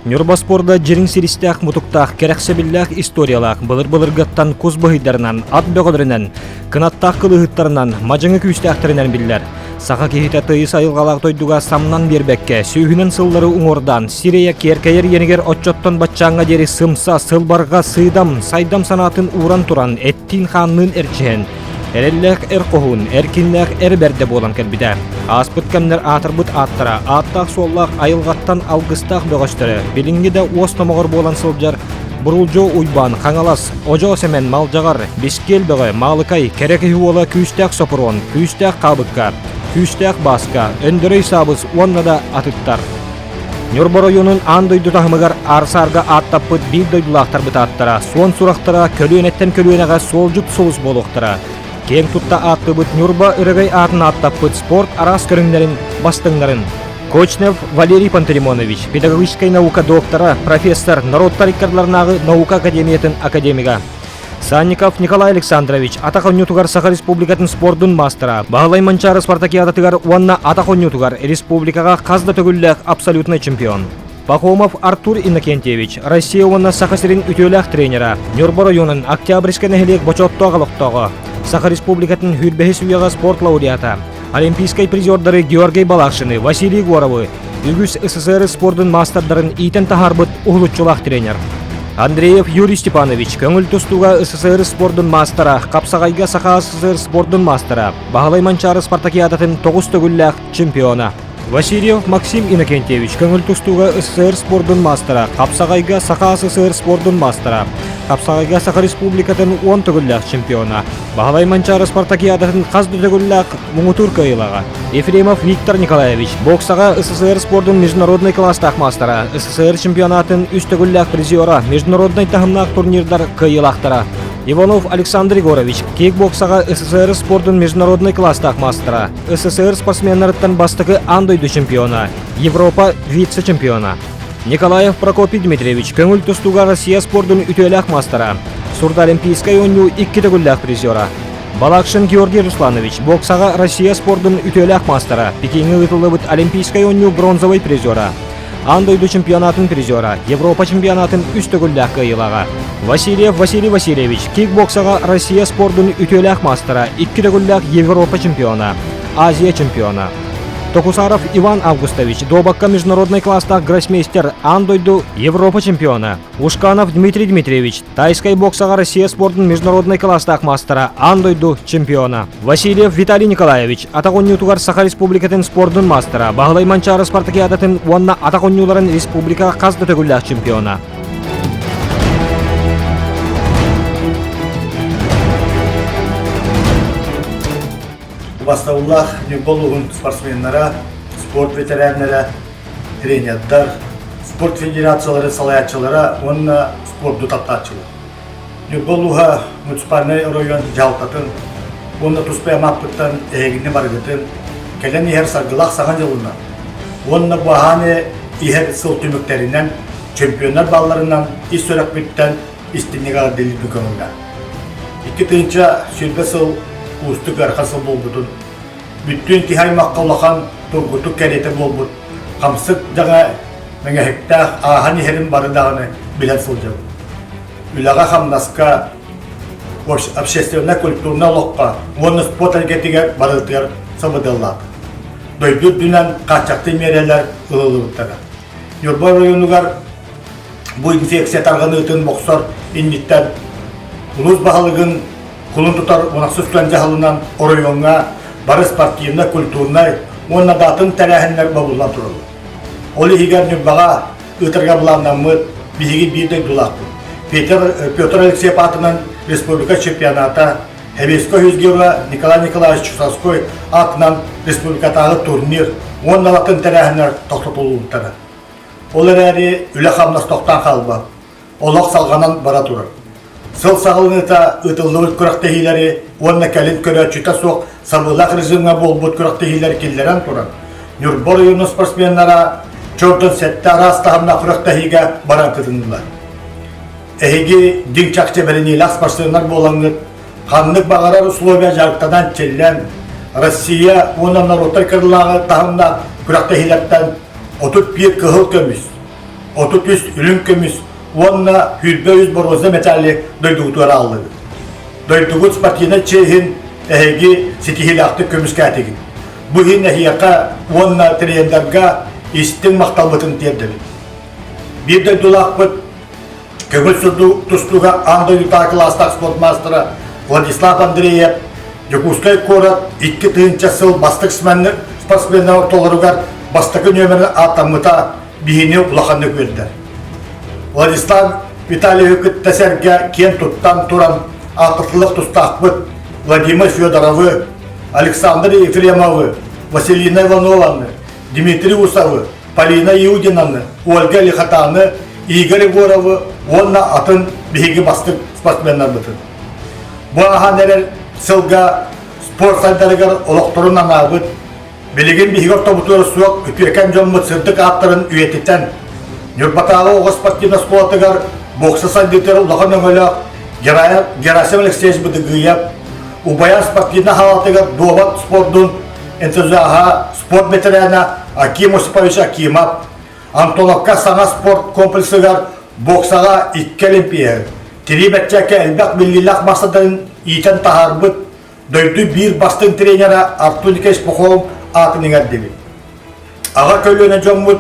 Ньурба спорда дьириҥ силистээх мутуктаах, кэрэхсэбиллээх историялаах, былыр-былыргыттан кус быһыйдарынан, ат бөҕөлөрүнэн, кынаттаах кылыыһыттарынан, мадьыҥы күүстээхтэринэн биллэр. Саха киһитэ тыйыс айылҕалаах дойдуга самнан биэрбэккэ, сүүһүнэн сыллары уҥуордаан, сирэйэ киэркэйэр иэнигэр оччоттон баччааҥҥа диэри сымса, сылбарҕа, сыыдам, сайдам санаатын ууран туран, эттиин-хаанныын эрчиһэн, Эрэллээх эр хоһуун, эркиннээх эр бэрдэ буолан кэлбитэ. Ааспыт кэмнэр аатырбыт ааттара, ааттаах-суоллаах айылҕаттан алгыстаах бөҕөстөрө, билиҥҥи да уос номоҕор буолан сылдьар Бурулдьу Уйбаан, Хаҥалас, Одьоо Сэмэн, Малдьаҕар, Бискиэл Бөҕө, Маалыкай, Кэрэ киһи уола Күүстээх Сопуруон, Күүстээх Хаабыкка, Күүстээх Бааска, Өндөрөй Саабыс уонна да атыттар. Ньурба оройуонун аан дойду таһымыгар аар-саарга ааттаппыт биир дойдулаахтарбыт ааттара, суон сурахтара көлүөнэттэн көлүөнэҕэ суолдьут сулус буолуохтара. Киэҥ тутта ааттыыбыт Ньурба өрөгөй аатын ааттаппыт спорт араас көрүҥнэрин бастыҥнарын Кочнев Валерий Пантелеймонович, педагогическай наука доктора, профессор, норуоттар иккардыларынааҕы наука академиятын академига. Санников Николай Александрович атах оонньуутугар Саха Республикатын спордун маастара, Баһылай Манчаары спартакиадатыгар уонна атах оонньуутугар республикаҕа хас да төгүллээх абсолютнай чемпион. Пахомов Артур Иннокентьевич, Россия уонна Саха сирин үтүөлээх тренера, Ньурба оройуонун Октябрьскай нэһилиэк бочуоттаах олохтооҕо, Саха Республикатын сүүрбэһис үйэҕэ спорт лауреата, Олимпийскай призердары Георгий Балашины, Василий Егоровы, үгүс СССР спордун маастардарын иитэн таһаарбыт уһулуччулаах тренер. Андреев Юрий Степанович көҥүл тустууга СССР спордун маастара, хапсаҕайга Саха СССР спордун маастара, Баһылай Манчаары спартакиадатын тоҕус төгүллээх чемпиона. Васильев Максим Иннокентьевич көҥүл тустууга СССР спордун маастара, хапсаҕайга Саха СССР спордун маастара, хапсаҕайга Саха Республикатын уон төгүллээх чемпиона, Баһылай Манчаары спартакиадатын хас да төгүллээх муҥутуур кыайыылааҕа. Ефремов Виктор Николаевич боксаҕа СССР спордун международнай класстаах маастара, СССР чемпионатын үс төгүллээх призера, международнай таһымнаах турнирдар кыайыылаахтара. Иванов Александр Егорович кикбоксаҕа СССР спордун международнай класстаах маастара, СССР спортсменнарыттан бастакы аан дойду чемпиона, Европа вице-чемпиона. Николаев Прокопий Дмитриевич көҥүл тустууга Россия спордун үтүөлээх маастара, Сурдоолимпийскай оонньуу икки төгүллээх призера. Балакшин Георгий Русланович боксаҕа Россия спордун үтүөлээх маастара, Пекиҥҥэ ыытыллыбыт Олимпийскай оонньуу бронзовай призера. Аан дойду чемпионатын призера, Европа чемпионатын үс төгүллээх кыайыылааҕа. Васильев Василий Васильевич кикбоксаҕа Россия спордун үтүөлээх маастара, икки төгүллээх Европа чемпиона, Азия чемпиона. Токусаров Иван Августович дуобакка международнай класстаах гроссмейстер, аан дойду Европа чемпиона. Ушканов Дмитрий Дмитриевич, тайскай боксаҕа Россия спордун международнай класстаах маастара, аан дойду чемпиона. Васильев Виталий Николаевич, атах оонньуутугар Саха Республикатын спордун маастара, Баһылай Манчаары спартакиадатын уонна атах оонньууларын республика хас да төгүллээх чемпиона. Убастабыллаах Ньурба улууһун спортсменнара, спорт ветераннара, тренердар, спорт федерацияларын салайааччылара уонна спорду таптааччылар. Ньурба улууһа муниципальнай оройуон дьаһалтатын уонна туспа аймахпыттан эһигини барыгытын кэлэн иһэр саргылаах саҥа дьылынан уонна бу аһаан иһэр сыл түмүктэринэн чемпионнар балларынан ис сүрэхпиттэн истинник эҕэрдэлиирбин көҥүллээн. 2020 сыл уустук ыарахан сыл буолбутун, бүттүүн киһи аймахха улахан тургутук кэриэтэ буолбут хамсык дьаҥа мэҥэһиктээх ааһан иһэрин бары даҕаны билэн сылдьабыт. Үлэҕэ-хамнаска, общественнай-культурнай олоххо уонна спорт эйгэтигэр барытыгар сабыдыаллаата. Дойду үрдүнэн хааччахтыы миэрэлэр ылыллыбыттара. Ньурба оройуонугар бу инфекция тарҕаныытын бохсор инниттэн улуус баһылыгын кулун тутар унахсыс күн дьаһалынан оройуоҥҥа бары спортивнай, культурнай уонна да атын тэрээһиннэр бобуллан тураллар. Ол иһигэр Ньурбаҕа ыытарга былааннаммыт биһиги биир дойдулаахпыт. Петр, Петр Алексеев аатынан республика чемпионата, Сэбиэскэй үһүс геройа Николай Николаевич Чусовской аатынан республикатааҕы турнир уонна атын тэрээһиннэр тохтотуллубуттара. Ол эрээри үлэ-хамнас тохтоон хаалбат, олох салҕанан бара турар. Сыл саҕаланыыта ыытыллыбыт күрэхтэһиилэри уонна кэлин көрөөччүтэ суох сабыылаах режимҥэ буолбут күрэхтэһиилэри киллэрэн туран, Ньурба оройуонун спортсменнара чордон сэттэ араас таһымнаах күрэхтэһиигэ баран кытыннылар. Эһиги дьиҥ чахчы бэриниилээх спортсменнар буолаҥҥыт, ханнык баҕарар условия дьарыктанан чиллэн, Россия уонна норуоттар кырылааҕы таһымнаах күрэхтэһиилэртэн 31 кыһыл көмүс, 33 үрүҥ көмүс уонна 23 боруонса мэтээли дойдугутугар аҕаллыгыт. Дойдугут спортивнай чиэһин эһиги ситиһиилээхтик көмүскээтигит. Бу иһин эһиэхэ уонна тренердарга истиҥ махталбытын тиэрдэбит. Биир дойдулаахпыт Көҥүл тустууга аан дойдутааҕы кылаастаах спорт маастара Владислав Андреев Дьокуускай куорат 2000 сыл бастык спортсменнар ортолоругар бастакы нүөмэрин ааттаммыта биһини улаханнык үөрдэр. Владислав Витальевы кытта сэргэ киэн туттан туран ааттатыллах тустаахпыт Владимир Федоровы, Александр Ефремовы, Василина Иванованы, Дмитрий Усовы, Полина Иудинаны, Ольга Лихотаны, Игорь Егоровы уонна атын биһиги бастыҥ спортсменнарбытын. Бу ааһан эрэр сылга спорт сайдарыгар олохторун анаабыт, билигин биһиги ортобутугар суох үтүөкэн дьоммут сырдык ааттарын үйэтитэн, Ньурбатааҕы оҕо спортивнай оскуолатыгар бокса сайдыытыгар улахан өҥөлөөх Герасим Алексеевич Быдыгыев, Убайан спортивнай хаалатыгар дуобат спордун энтузиаһа, спорт бэтэрээнэ Аким Осипович Акимов, Антоновка саҥа спорт комплексыгар боксаҕа икки олимпиада, тирии бэрчээккэ элбэх биллиилээх маастардарын иитэн таһаарбыт дойду биир бастыҥ тренерэ Артур Николаевич Пахомов аатын иҥэрдибит. Аҕа көлүөнэ дьоммут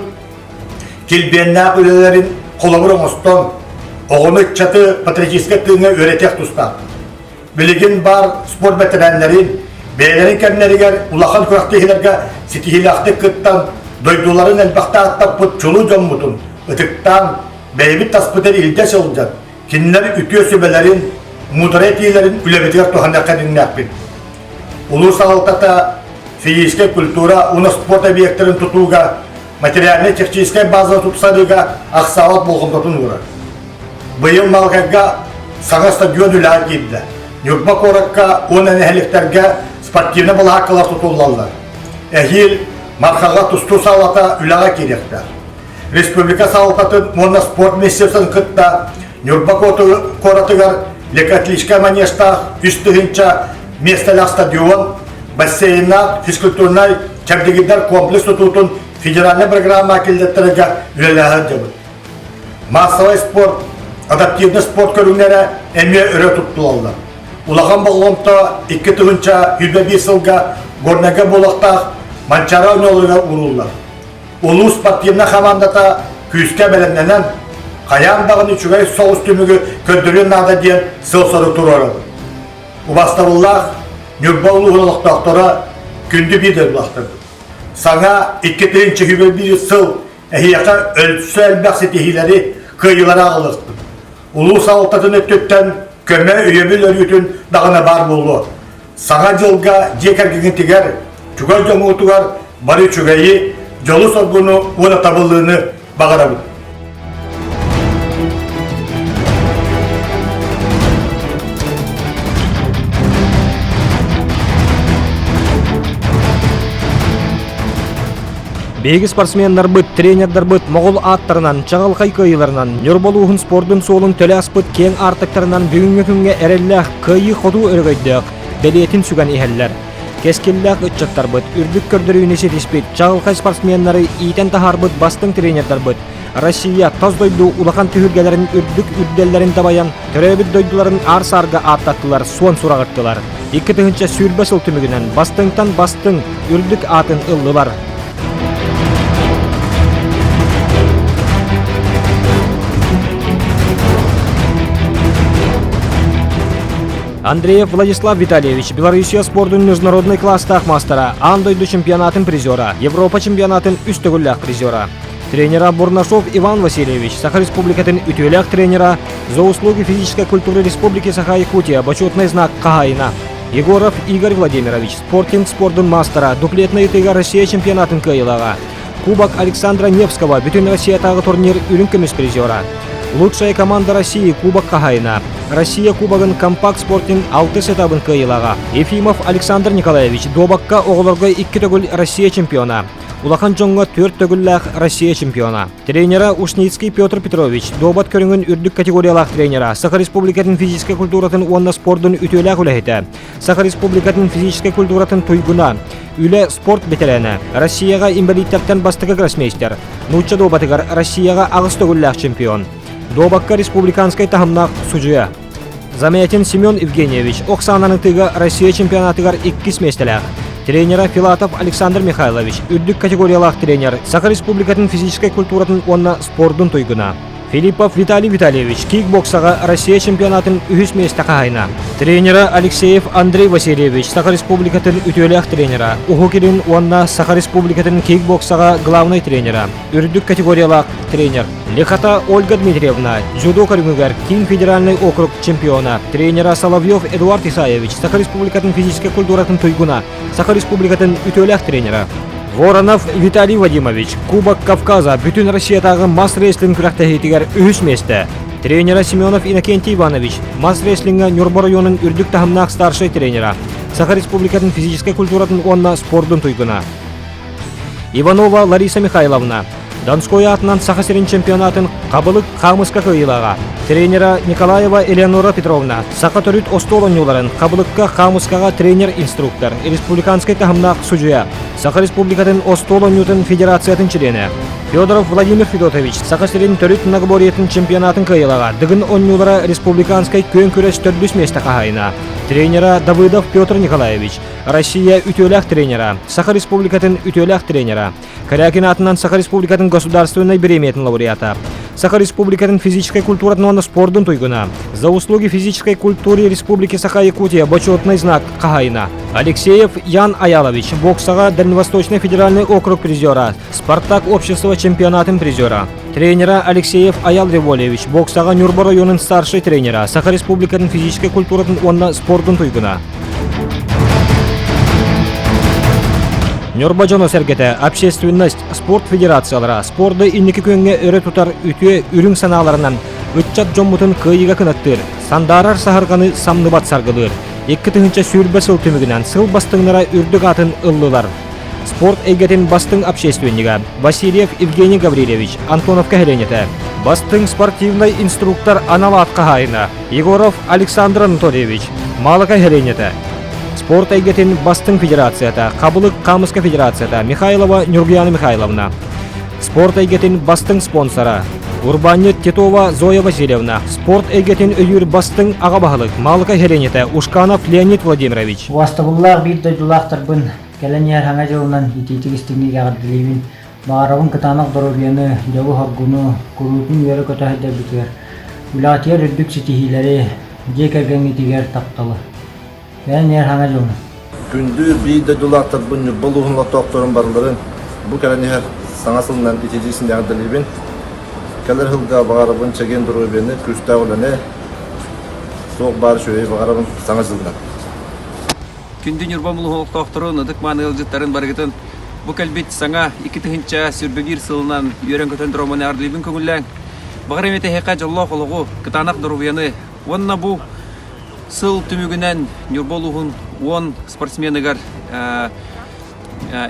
килбиэннээх үлэлэрин холобур оҥостон, оҕону ыччаты патриотическай тыыҥҥа үөрэтиэх тустаахпыт. Билигин баар спорт бэтэрээннэрин бэйэлэрин кэмнэригэр улахан күрэхтэһиилэргэ ситиһиилээхтик кыттан, дойдуларын элбэхтэ ааттаппыт чулуу дьоммутун ытыктаан, бэйэбит таспытын илдьэ сылдьан, кинилэр үтүө сүбэлэрин, муударай этиилэрин үлэбитигэр туһаныахха дьиҥнээхпит. Улуус салалтата физическэй культура уонна спорт объектарын тутууга материальнай-техническэй базаны тупсарыыга ахсаабат болҕомтотун уурар. Быйыл Малгайга саҥа стадион үлэҕэ киирдэ. Ньурба куоракка уонна нэһилиэктэргэ спортивнай балаһааккалар тутуллаллар. Эһиил Мархаҕа тустуу саалата үлэҕэ киириэхтээх. Республика салалтатын уонна спорт министерствотын кытта Ньурба куоратыгар легкоатлетическай манежтаах 3000 миэстэлээх стадион, бассейннаах физкультурнай чэбдигирдэр комплекс тутуутун федеральнай программа киллэртэргэ үлэлэһэр дьабыт. Массовай спорт, адаптивный спорт көрүҥнэрэ эмиэ өрө туттулаллар. Улахан болҕомто 2021 сылга Горнайга буолуохтаах Манчаары оонньууларыгар ууруллар. Улуус спортивнай хамаандата күүскэ бэлэмнэнэн, хайаан даҕаны үчүгэй соҕус түмүгү көрдөрүөн наада диэн сыал-сорук туруорабыт. Убастабыллаах Ньурба улууһун олохтоохторо күндү биир дойдулаахтарбыт. Саҥа 2021 сыл эһиэхэ өлсө элбэх ситиһиилэри, кыайыылары аҕалыахпыт. Улуус салалтатын өттүттэн көмө, өйөбүл өрүүтүн даҕаны баар буолуо. Саҥа дьылга дьиэ кэргэҥҥитигэр, чугас дьоҥҥутугар бары үчүгэйи, дьолу-соргуну уонна табыллыыны баҕарабыт. Биһиги спортсменнарбыт, тренердарбыт моҕол ааттарынан, чаҕылхай кыайыыларынан, Ньурба улууһун спордун суолун төлө аспыт киэҥ аартыктарынан бүгүҥҥү күҥҥэ эрэллээх, кыайыы-хотуу өрөгөйдөөх бэлиэтин сүгэн иһэллэр. Кэскиллээх ыччаттарбыт, үрдүк көрдөрүүнү ситиспит чаҕылхай спортсменнары иитэн таһаарбыт бастыҥ тренердарбыт Россия тас дойду улахан түһүлгэлэрин үрдүк үрдэллэрин дабайан, төрөөбүт дойдуларын аар-саарга ааттаттылар, суон сураҕыртылар. 2020 сыл түмүгүнэн бастыҥтан бастыҥ үрдүк аатын ыллылар. Андреев Владислав Витальевич, Белоруссия спордун международный класстаах маастара, аан дойду чемпионатын призера, Европа чемпионатын үс төгүллээх призера. Тренера Бурнашов Иван Васильевич, Саха Республикатын үтүөлээх тренера, за услуги физической культуры Республики Саха-Якутия бочуотунай знак хаһаайына. Егоров Игорь Владимирович, спортинг спордун маастара, дуплетнай ытыыга Россия чемпионатын кыайыылааҕа. Кубок Александра Невского бүтүн Россиятааҕы турнир үрүҥ көмүс призера. Лучшая команда России Кубок хаһаайына. Россия Кубогын компакт спортинг алтыс этабын кыайыылааҕа. Ефимов Александр Николаевич дуобакка оҕолорго икки төгүл Россия чемпиона. Улахан дьоҥҥо түөрт төгүллээх Россия чемпиона. Тренера Ушницкий Петр Петрович, дуобат көрүҥүн үрдүк категориялаах тренера, Саха Республикатын физическэй культуратын уонна спордун үтүөлээх үлэһитэ, Саха Республикатын физическэй культуратын туйгуна, үлэ спорт бэтэрээнэ, Россияҕа инбэлииттэртэн бастакы гроссмейстер, нуучча дуобатыгар Россияҕа аҕыс төгүллээх чемпион, дуобакка республиканскай таһымнаах судьуйа. Замятин Семен Евгеньевич ох саанан ытыыга Россия чемпионатыгар иккис миэстэлээх. Тренера Филатов Александр Михайлович, үрдүк категориялаах тренер, Саха Республикатын физическэй культуратын уонна спордун туйгуна. Филиппов Виталий Витальевич кикбоксаҕа Россия чемпионатын үһүс миэстэ хаһаайына. Тренера Алексеев Андрей Васильевич, Саха Республикатын үтүөлээх тренера, Уһук Илин уонна Саха Республикатын кикбоксаҕа главнай тренера, үрдүк категориялаах тренер. Лихата Ольга Дмитриевна, дзюдо көрүҥүгэр Киин федеральнай округ чемпиона, тренера Соловьев Эдуард Исаевич, Саха Республикатын физическэй культуратын туйгуна, Саха Республикатын үтүөлээх тренера. Воронов Виталий Вадимович, Кубок Кавказа бүтүн Россиятааҕы мас-рестлинг күрэхтэһиитигэр үһүс миэстэ. Тренера Семенов Иннокентий Иванович, мас-рестлиҥҥэ Ньурба оройуонун үрдүк таһымнаах старшай тренера, Саха Республикатын физическэй культуратын уонна спордун туйгуна. Иванова Лариса Михайловна, Донской аатынан Саха сирин чемпионатын хабылык хаамыска кыайыылааҕа, тренера Николаева Элеонора Петровна, саха төрүт остуол оонньууларын хабылыкка хаамыскаҕа тренер-инструктор, республиканскай таһымнаах судьуйа, Саха Республикатын остуол оонньуутун федерациятын чилиэнэ, Федоров Владимир Федотович, Саха сирин төрүт многоборьетын чемпионатын кыайыылааҕа, Дыгын оонньуулара республиканскай күөн күрэс төрдүс миэстэ хаһаайына, тренера Давыдов Петр Николаевич, Россия үтүөлээх тренера, Саха Республикатын үтүөлээх тренера, Корякин аатынан Саха Республикатын государственнай бириэмийэтин лауреата, Саха Республикатын физической культуратын уонна спордун туйгуна, За услуги физической культуре Республики Саха-Якутия бочуотунай знак хаһаайына, Алексеев Ян Аялович, боксаҕа Дальневосточный федеральный округ призера, Спартак общество чемпионатын призера, тренера Алексеев Аял Револьевич, боксаҕа Ньурба районун старшай тренера, Саха Республикатын физической культуратын уонна спордун туйгуна. Ньурба дьоно-сэргэтэ, общественность, спорт федерациялара спорду инники күөҥҥэ өрө тутар үтүө үрүҥ санааларынан ыччат дьоммутун кыайыыга кынаттыыр, сандаарар саһарҕаны самныбат саргылыыр. 2020 сыл түмүгүнэн сыл бастыҥнара үрдүк аатын ыллылар. Спорт эйгэтин бастыҥ общественнига Васильев Евгений Гаврильевич, Антоновка сэлиэнньэтэ. Бастыҥ спортивнай инструктор анал аат хаһаайына Егоров Александр Анатольевич, Маалыкай сэлиэнньэтэ. Спорт эйгэтин бастыҥ федерацията Хабылык Хаамыска федерацията Михайлова Нюргуяна Михайловна. Спорт эйгэтин бастыҥ спонсора Урбаанньыт Титова Зоя Васильевна, спорт эйгэтин өйүүр бастыҥ аҕа баһылык Маалыкай сэлиэнньэтэ Ушканов Леонид Владимирович. Убаастабыллаах биир дойдулаахтарбын кэлэн иһэр Саҥа дьылынан итиитик истиҥник эҕэрдэлиибин. Баҕарабын кытаанах доруобуйаны, дьолу-соргуну, куруутун үөрэ-көтө сылдьаргытыгар, үлэҕитигэр үрдүк ситиһиилэри, дьиэ кэргэҥҥитигэр тапталы. Кэлэн иһэр Саҥа дьылынан! Күндү биир дойдулаахтарбын Ньурба улууһун олохтоохторун барыларын бу кэлэн иһэр саҥа сылынан ититии эҕэрдэлиибин. Кэлэр сылга баҕарабын чэгиэн доруобуйаны, күүстээх үлэни, туох баар үчүгэйи баҕарабын саҥа дьылынан. Күндү Ньурба улууһун олохтоохторун, ытык-мааны ыалдьыттарын барыгытын бу кэлбит саҥа 2021 сылынан үөрэн-көтөн тураммын эҕэрдэлиибин көҥүллээҥ. Баҕар эмиэ эһиэхэ дьоллоох олоҕу, кытаанах доруобуйаны уонна бу сыл түмүгүнэн Ньурба улууһун 10 спортсменыгар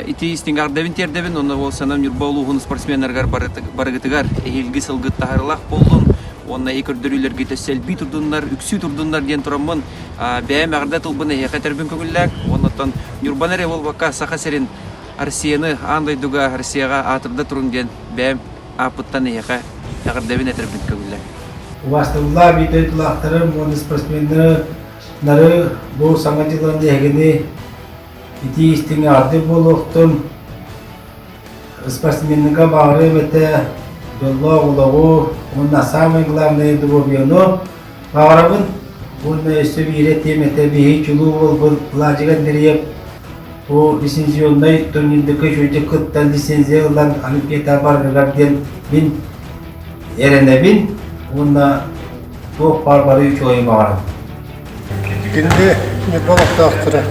ити истиҥ эҕэрдэбин тиэрдэбин уонна ол санам Ньурба улууһун спортсменнарыгар барыгытыгар эһиилги сылгыт таһаарыылаах буоллун уонна эһи көрдөрүүлэргит өссө элбии турдуннар, үксүү турдуннар диэн тураммын бэйэм эҕэрдэ тылбын эһиэхэ этэрбин көҥүллээҥ. Уонна Ньурбаны эрэ буолбакка Саха сирин Россияны аан дойдуга Россияҕа аатырда туруҥ диэн бэйэм ааппыттан эһиэхэ эҕэрдэбин этэрбин көҥүллээҥ. Убаастабыллаах биир дойдулаахтарым уонна спортсменнары бу саҥа дьылан эһигини итии истиҥ эҕэрдэ буолуохтун. Спортсменнарга баҕарыам этэ дьоллоох олоҕу уонна самое главное доруобуйаны Баҕарабын уонна өссө биир этиэм этэ биһи чулуу уолбут Владик Андреев бу лицензионнай турнирдыкы үчүгэйдик кыттан лицензия ылан Олимпиада барарыгар диэн мин эрэнэбин уонна туох баар бары үчүгэйи баҕарабын. Күндү Ньурба олохтоохторо,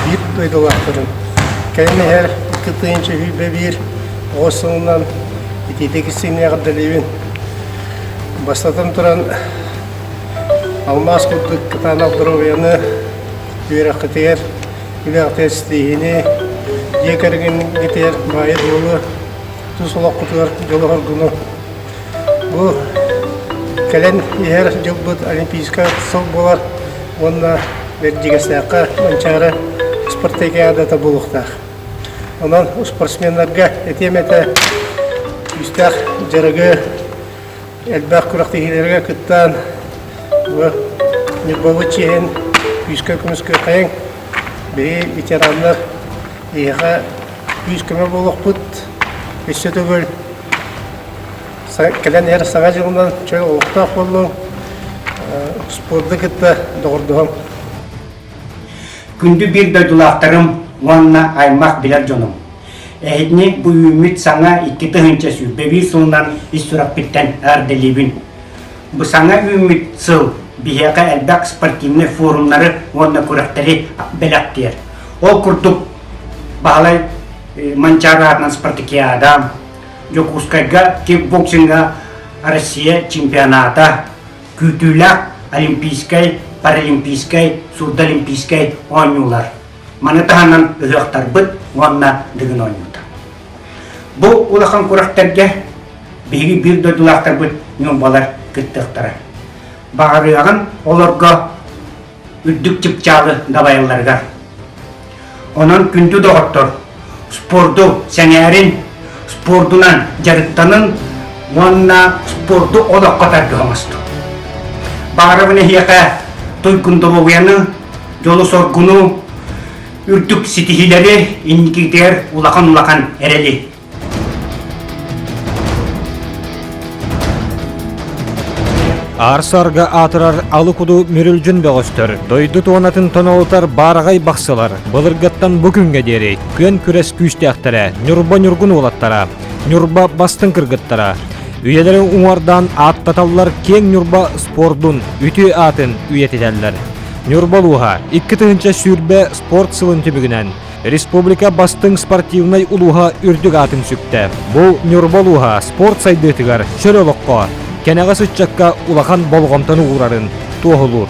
биир дойдулаахтарын кэлин иһэр 2021 оҕо сылынан итиитик истиҥник эҕэрдэлиибин. Бастатан туран, алмаас курдук кытаанах доруобуйаны, үөрэххитигэр, үлэҕитигэр ситиһиини, Дьиэ кэргэҥҥитигэр баайы-дуолу, тус олоххутугар дьолу-соргуну. Бу кэлэн иһэр дьылбыт Олимпийскай сыл буолар уонна Бэрдьигэстээххэ Манчаары спартакиадата буолуохтаах. Онон спортсменнарга этиэм этэ күүстээх дьарыгы элбэх күрэхтэһиилэргэ кыттан бу Ньурбабыт чиэһин күүскэ көмүскүөххэйиҥ. Биһи ветераннар эһиэхэ күүс-көмө буолуохпут. Өссө төгүл кэлэн иһэр Саҥа дьылынан чөл олохтоох буоллуҥ, спорду кытта доҕордоһуҥ. Күндү биир дойдулаахтарым уонна аймах билэр дьонум! Эһигини бу үүммүт саҥа 2021 сылынан ис сүрэхпиттэн эҕэрдэлиибин! Бу саҥа үүммүт сыл биһиэхэ элбэх спортивнай форумнары уонна күрэхтэри бэлэхтиэр. Ол курдук Баһылай Манчаары аатынан спартакиада, Дьокуускайга кикбоксинга Россия чемпионата, күүтүүлээх Олимпийскай, Паралимпийскай, Сурдолимпийскай оонньуулар. Маны таһынан ыһыахтарбыт уонна Дыгын оонньуута. Бу улахан күрэхтэргэ биһиги биир дойдулаахтарбыт ньурбалар кыттыахтара. Баҕарыаҕын олорго үрдүк чыпчаалы дабайалларыгар. Онон күндү доҕоттор, спорду сэҥээрин, спордунан дьарыктанын уонна спорду олоххо тардыһа оҥостуҥ. Баҕарабын эһиэхэ туйгун доруобуйаны, дьолу-соргуну, үрдүк ситиһиилэри, инникитигэр улахан-улахан эрэли. Аар-саарга аатырар алы-куду мүрүлдьүн бөҕөстөр, дойду туонатын тонолутар баараҕай бахсылар, былыргыттан бу күҥҥэ диэри күөн күрэс күүстээхтэрэ, Ньурба ньургун уолаттара, Ньурба бастыҥ кыргыттара. Үйэлэри уҥуордаан ааттаталлар киэҥ Ньурба спордун үтүө аатын үйэтитэллэр. Ньурба улууһа 2020 спорт сылын түмүгүнэн Республика бастыҥ спортивнай улууһа үрдүк аатын сүктэ. Бу Ньурба улууһа спорт сайдыытыгар чөл олоххо, кэнэҕэс ыччакка улахан болҕомтону уурарын туоһулуур.